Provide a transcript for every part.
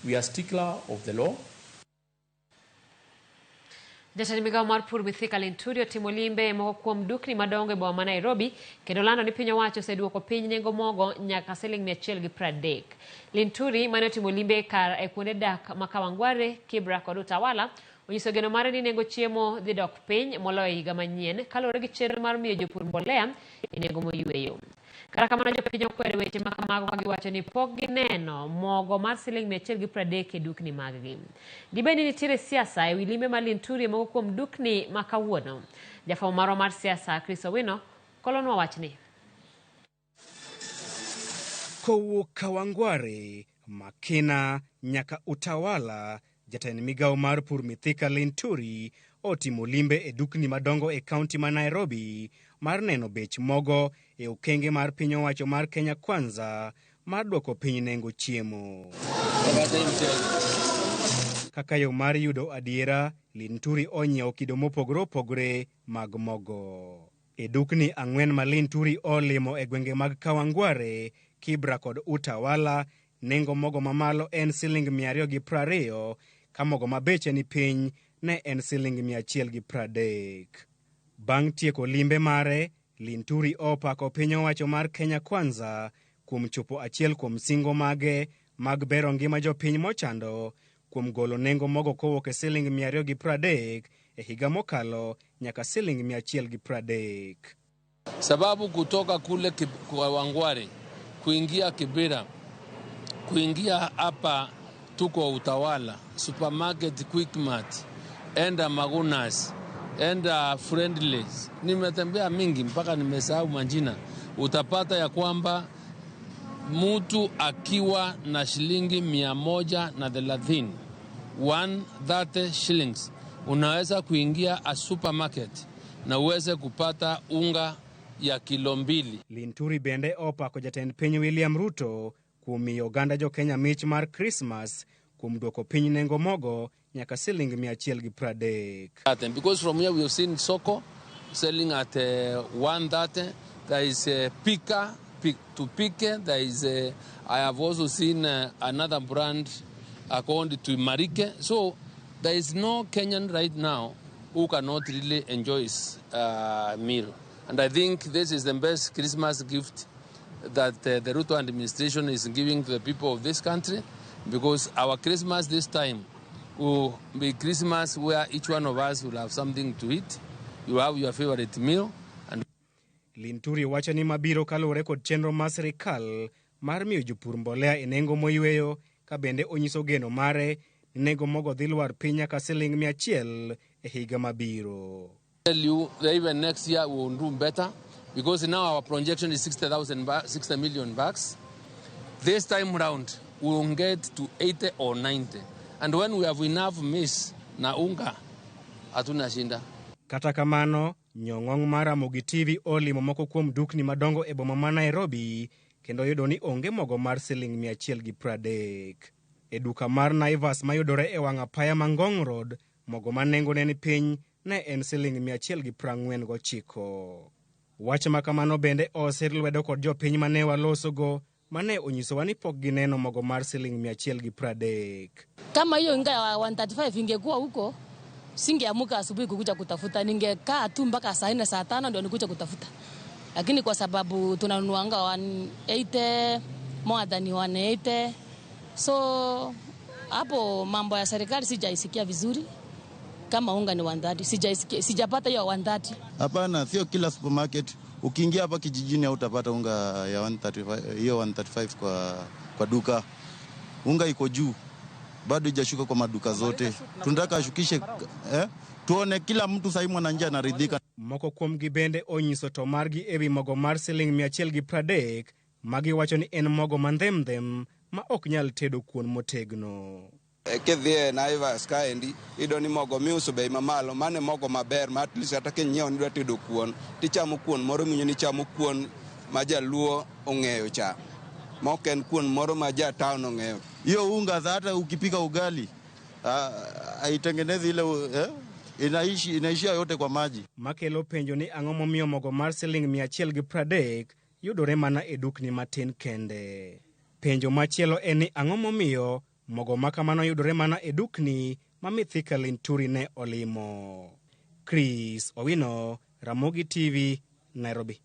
We are stickler of the law. Jatend migawo mar pur Mithika Linturi otimo limbe e moko kuom dukni madongo e boma ma Nairobi kendo lando ni piny owacho oseduoko piny nengo mogo nyaka siling 130. Linturi mane otimo limbe kar e kuonde dak ma Kawangware, Kibra kod Utawala onyiso geno mare ni nengo chiemo dhi dok piny moloyo higa manyien kaluwore gi chenro mar miyo jopur mbolea e nengo moyweyo. Kata kamano jopiny okwedo weche ma kamago ka giwacho ni pok gineno mogo mar siling 130 e dukni maggi. Dibed ni nitiere siasa e wi limbe mar Linturi e moko kuom dukni ma kawuono? Jafwambo marwa mar siasa Chris Owino kolonwa wachni. Kowuok Kawangware, Makina nyaka Utawala, jatend migawo mar pur Mithika Linturi otimo limbe e dukni madongo e kaunti ma Nairobi mar neno bech mogo e okenge mar piny owacho mar Kenya Kwanza mar duoko piny nengo chiemo. Kaka yo mar yudo adiera, Linturi onyiewo kido mopogore opogore mag mogo. E dukni ang'wen ma Linturi olimo e gwenge mag Kawangware, Kibra kod Utawala, nengo mogo mamalo en siling 220, ka mogo ma beche ni piny ne en siling 130. Bang' tieko limbe mare, Linturi opako piny owacho mar Kenya Kwanza kuom chopo achiel kuom singo mage mag bero ngima jopiny mochando kuom golo nengo mogo kowuok e siling 230 e higa mokalo nyaka siling 130. Sababu kutoka kule Kawangware kuingia Kibera kuingia hapa tuko Utawala, supermarket Quickmart, enda Magunas, enda Friendlies, nimetembea mingi mpaka nimesahau majina. Utapata ya kwamba mtu akiwa na shilingi 130, 130 shillings, unaweza kuingia a supermarket na uweze kupata unga ya kilo 2. Linturi bende opako jatend piny William Ruto kuom miyo oganda jo Kenya mich mar Krismas kuom duoko piny nengo mogo nyaka siling 130. Because from here we have seen Soko selling at 130. There is a Pika, pick to pick. There is a, I have also seen another brand according to Marike. So there is no Kenyan right now who cannot really enjoy his meal. And I think this is the best Christmas gift that the Ruto administration is giving to the people of this country, because our Christmas this time will be Christmas where each one of us will have something to eat. You have your favorite meal. And Linturi wacho ni mabiro kaluwore kod chenro mar sirikal mar miyo jopur mbolea e nengo moyweyo, ka bende onyiso geno mare ni nengo mogo dhi lwar piny nyaka siling 100 e higa mabiro. Tell you that even next year we will do better, because now our projection is 60 million bags. This time round we will get to 80 or 90, and when we have enough maize na unga hatuna shinda. Kata kamano, nyong'ong' mar Ramogi TV olimo moko kuom dukni madongo e boma ma Nairobi kendo yudo ni onge mogo mar siling 130. E duka mar Naivas mayudore e wang' apaya ma Ngong Road, mogo ma nengone ni piny ne en siling 149. Wach ma kamano bende osir lwedo kod jopiny mane walosogo mane onyisowa ni pok gineno mogo mar siling 130. Kama hiyo unga ya 135 ingekuwa huko, singeamuka asubuhi kukuja kutafuta, ningekaa tu mpaka saa 4 saa 5 ndio nikuja kutafuta. Lakini kwa sababu tunanunuanga 180, more than 180, so hapo mambo ya serikali sijaisikia vizuri. Kama unga ni 130, sijaisikia, sijapata hiyo 130. Hapana, sio kila supermarket. Ukiingia hapa kijijini hautapata unga ya 135, hiyo 135 kwa duka. Unga iko juu, bado haijashuka kwa maduka zote. Tunataka ashukishe, tuone kila mtu sasa mwananchi anaridhika. Moko kuomgi bende onyiso to margi ewi mogo mar siling 130, magi wacho ni en mogo mandhemdhem ma ok nyal tedo kuon motegno. Kidhi e Naivas kaendi, iyudo ni mogo miuso bei mamalo, mano e mogo maber ma at least kata kinyiewo ni idwa tedo kuon, tichamo kuon moro miwinjo ni ichamo kuon ma jaluo ong'eyo cha, ma ok en kuon moro ma ja town ong'eyo. Hiyo unga hata ukipika ugali, haitengenezi ile inaishia yote kwa maji. Makelo penjo ni ang'o momiyo mogo mar siling 130 yudore mana e dukni matin kende. Penjo machielo en ni ang'o momiyo Mogo ma kamano yudore mana e dukni ma Mithika Linturi ne olimo. Chris Owino, Ramogi TV, Nairobi.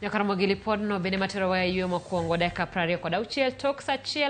Nyakaramogi lipodno bende materowa e yueyo mokwongo dakika 26 tok saa 1.